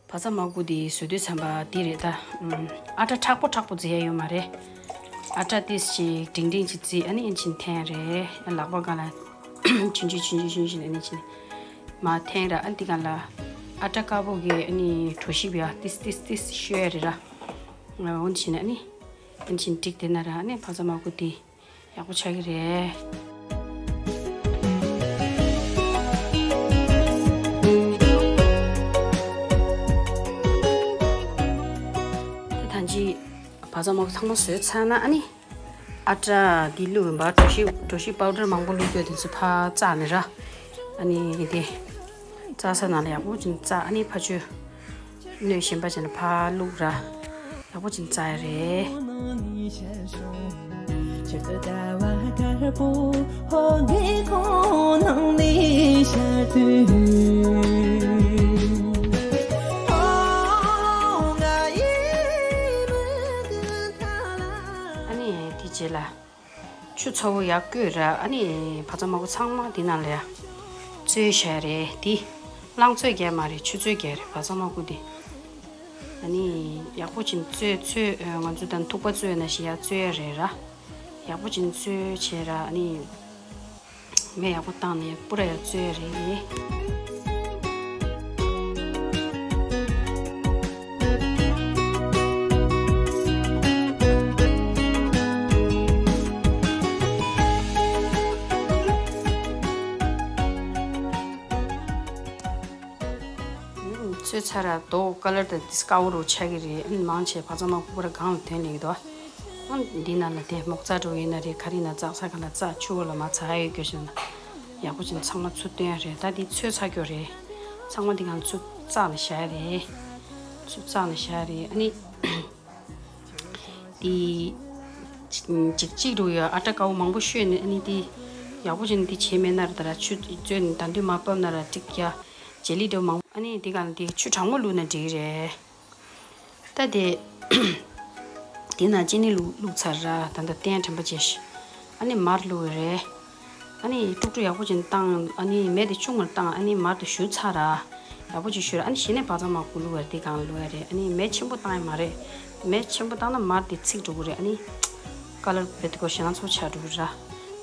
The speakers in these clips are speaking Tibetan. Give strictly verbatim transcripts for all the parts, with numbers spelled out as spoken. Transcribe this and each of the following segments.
བ་ཚྭ་མར་ཁུ་དེ་བཟོ་དུས་ཙམ་པ་དེ་རེད་ད། ཨ་ཊ་མཁྲེགས་པོ་མཁྲེགས་པོ་བརྫི་ཡ་ཡོད་མ་རེད། ཨ་ཊ་ཏིས་ཅིག་འབྲིང་འབྲིང་ཅིག་བརྫི། ཨ་ནི་ཨ་ནི་ཕྱིན་འཐེན་རེད། ལག་པ་སྒང་ལ་ཆུང་ཆུང་ཆུང་ཆུང་ཆུང་ཆུང་ཨ་ནི་ཕྱིན་མར་འཐེན་ར། ཨ་ནི་དེ་སྒང་ལ་ཨ་ཊ་དཀར་པོ་གི་ཨ་ནི་གྲོ་ཞིབ་ཡ་ཏིས་ཏིས་ཏིས་བཤོས་ཡ་རེད་ར། འོ་ནི་ཕྱིན་ཨ་ནི་ཨ་ནི་ཕྱིན་ཀྲིག་དེ་ན་ར། ཨ་ནི་བ་ཚྭ་མར་ཁུ་དེ་ཡག་པོ་ཆགས་ཀྱི་རེད། ད་ཐང་ཅིག་བ་ཚྭ་མར་ཁུ་ཚང་མ་བཟོས་ཚར་ན། ཨ་ནི་ཨ་ཊ་འདི་བླུགས་ཡིན་པ། གྲོ་ཞིབ་གྲོ་ཞིབ་པའུ་ཌར་མང་པོ་བླུགས་རྒྱུ་དེ་ཚོ་ཕར་བཙགས་ནས་ར། ཨ་ནི་དེ་བཙགས་ས་ནང་ལ་ཡག་པོ་ཅིག་བཙགས། ཨ་ནི་ཕར་ཕྱོགས་སྣོད་གཞན་པ་ཅིག་ལ་ཕར་བླུགས་ར། ཡག་པོ་ཅིག་བཙགས་ཡ་རེད། ཨ་ནི་དེ་རྗེས་ལ་ཆུ་ཚ་པོ་ཡར་བསྐོལ་ར། ཨ་ནི་བ་ཚྭ་མར་ཁུ་ཚང་མ་འདི་ནང་ལ་ཡར་བཙོས་བཞག་རེད། འདི་རླངས་བཙོས་རྒྱག་མ་རེད། ཆུ་བཙོས་རྒྱག་རེད། བ་ཚྭ་མར་ཁུ་འདི། ཨ་ནི་ཡག་པོ་ཅིག་བཙོས་བཙོས། ཨ། ང་ཚོ་ད་ཐུག་པ་བཙོས་ནང་བཞིན་ཡར་བཙོས་ཡ་རེད་ར། ཡག་པོ་ཅིག་བཙོས་བྱས་ར། ཨ་ནི་མེ་ཡག་པོ་བཏང་ནས་པུ་ར་ཡར་བཙོས་ཡ་རེད། ཚོས་ཚ་ར་དོ་ཀ་ལར་དང་ཏིས་དཀར་པོ་རུ་ཆགས་ཀྱི་རེད། ཨ་ནི་མང་ཆེ་བ་ཚྭ་མར་ཁུ་པུ་ར་སྒང་ལ་ཐོན་ལེགས་དོ། ཨ་འདི་ནང་ལ་དེ་མོག་ཙ་འགྲོ་ཡིན་ན་རེད། ག་རེ་ཡིན་ན་བཙག་ས་གང་ལ་བཙག་ཆུ་བོ་ལ་མ་ཚ་ཡོད་རྒྱུ་ཞིག་ན་ཡག་པོ་ཅིག་ཚང་མ་ཚུར་བཏོན་ཡ་རེད། ད་འདི་ཚོས་ཚ་རྒྱུ་རེད། ཚང་མ་འདི་གང་ཚུར་བཙག་ལ་བཞག་ཡ་རེད། ཚུར་བཙག་ལ་བཞག་ཡ་རེད། ཨ་ནི། དེ་གཅིག་གཅིག་རུ་ཡ་ཨ་ཊ་དཀར་པོ་མང་པོ་བཤོས་ནས། ཨ་ནི་དེ་ཡག་པོ་བྱས་ནས་དེ་བྱས་མེད་ན་ར། ད་ར་ཆུ་བཙོས་ནས་ད་དུང་མ་ཕབ་ན་ར་འགྲིག་ཡ། ཇེ་ལི་འདྲ་མང་པོ། ཨ་ནི་དེ་ག་ལ་དེ་ཆུ་གྲང་མོ་བླུགས་ན་འགྲིག་རེད། ད་དེ་དེ་ན་ཅི་ནི་བླུགས་བླུགས་ཚར་ར། ད་ད་སྟན་དྲན་པ་བྱས་ཤིག་ཨ་ནི་མར་བླུགས་རེད། ཨ་ནི་དཀྲུག་དཀྲུག་ཡག་པོ་ཅིག་བཏང་། ཨ་ནི་མེ་དེ་ཆུང་ངུར་བཏང་། ཨ་ནི་མར་དེ་བཞུ་ཚར་ར། ཡག་པོ་ཅིག་བཞུ་ར། ཨ་ནི་གཞི་ནས་བ་ཚྭ་མར་ཁུ་བླུགས་ཡ་དེ་གང་བླུགས་ཡ་རེད། ཨ་ནི་མེ་ཆེན་པོ་བཏང་ཡ་མ་རེད། མེ་ཆེན་པོ་བཏང་ན་མར་དེ་ཚིག་འགྲོ་གི་རེད། ཨ་ནི་ཀ་ལར་བེད་ཀོ་ཞེ་ན་ཚོ་ཆགས་འགྲོ་གི་ར།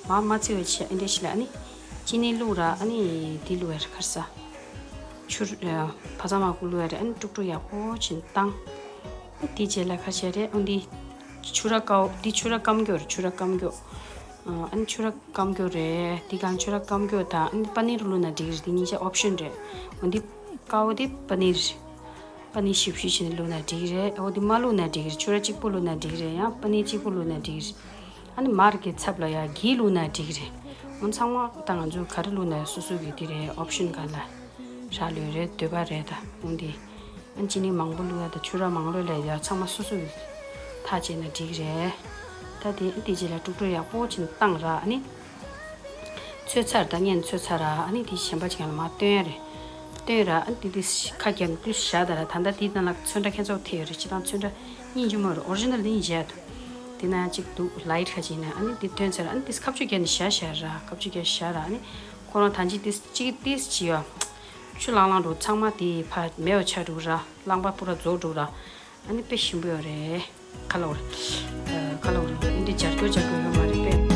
མར་མ་ཚིག་པའི་ཆེད་ཨ་འདྲས་ཞིག་ལ་ཨ་ནི་ཅི་ནི་བླུགས་ར། ཨ་ནི་དེ་བླུགས་ཡ་རེད། ཁར་ས་ཆུ་བ་ཚྭ་མར་ཁུ་བླུགས་ཡ་རེད། ཨ་ནི་དཀྲུག་དཀྲུག་ཡག་པོ་ཅིག་བཏང་། ཨ་དེ་རྗེས་ལ་ཁ་ཤས་རེད། ཨ་འདི་ཆུ་ར་དཀར་པོ། འདི་ཆུ་ར་སྐམ་རྒྱུ་རེད། ཆུ་ར་སྐམ་རྒྱུ། ཨ་ནི་ཆུ་ར་སྐམ་རྒྱུ་རེད། འདི་གང་ཆུ་ར་སྐམ་རྒྱུ་དང་། ཨ་ནི་པ་ནིར་བླུགས་ན་འགྲིག་རེད། འདི་གཉིས་ཆ་ཨོབ་ཤན་རེད། འོ་འདི་དཀར་པོ་དེ་པ་ནིར། པ་ནིར་ཞིབ་ཞིབ་བྱས་ནས་བླུགས་ན་འགྲིག་རེད། འོ་འདི་མ་བླུགས་ན་འགྲིག་རེད། ཆུ་ར་གཅིག་པོ་བླུགས་ན་འགྲིག་རེད། ཡང་པ་ནིར་གཅིག་པོ་བླུགས་ན་འགྲིག་རེད། ཨ་ནི་མར་གྱི་ཚབ་ལ་ཡང་གྷི་བླུགས་ན་འགྲིག་རེད། འོ་ཚང་མ་ད་ང་ཚོས་ག་རེ་བླུགས་ན་སོ་སོ་གི་དེ་རེད། ཨོབ་ཤན་ག་ལ་རག་ལོས་རེད། འདོད་པ་རེད་ད། འོ་འདི། ཨ་ནི་ཅི་ནི་མང་པོ་བླུགས་ཡ་དང་ཆུ་ར་མང་ལོས་ལ་ཡ་ཚང་མ་སོ་སོ་གི་ཐག་བཅད་ན་འགྲིག་རེད། ད་དེ་དེ་རྗེས་ལ་དཀྲུག་དཀྲུག་ཡག་པོ་བྱས་ནས་བཏང་ར། ཨ་ནི་ཚོས་ཚར། ད་སྔོན་ཚོས་ཚར་ར། ཨ་ནི་དེ་གཞན་པ་ཅིག་ལ་མར་བཏོན་ཡ་རེད། བཏོན་ར། ཨ་ནི་དེ་དེ་ཁ་རྒྱབ་ནས་ཏུ་བཞག་ད་ར། ད་ལྟ་དེ་ནང་ལ་ཚོན་ཁྲ་ཁྱེད་ཚོ་ཐེ་ཡོད་རེད། སྤྱིར་བཏང་ཚོན་ཁྲ་སྙིང་རྗེ་མོ་རེད། ཨོ་རི་ཇི་ནལ་དེ་ཡིན་བྱས་འདུག་དེ་ན་ཅིག་འདུག་ལའིཊ་ཁ་ཅིག་ཡིན་ན། ཨ་ནི་དེ་ཐོན་ཚར། ཨ་ནི་དེ་ཁ་བཅུ་བརྒྱབ་ནས་བཞག་བཞག་ར། ཁ་བཅུ་བརྒྱབ་བཞག་ར། ཨ་ནི་ཁོ་རང་ཐང་ཅིག་དེ་ཅིག་དེ་ཅི་ཡ། ཆུ་ལང་ལང་འགྲོ། ཚང་མ་དེ་ཕར་མེད་པ་ཆགས་འགྲོ་ར། རླངས་པ་པུ་ར་རྫོགས་འགྲོ་ར། ཨ་ནི་དཔེ་ཞིམ་པོ་ཡོད་རེད། ཁ་ལོ་རེད། ཁ་ལོ་རེད། འདི་སྦྱར་རྒྱུ་སྦྱར་རྒྱུ་ཡོད་མ་རེད་པས།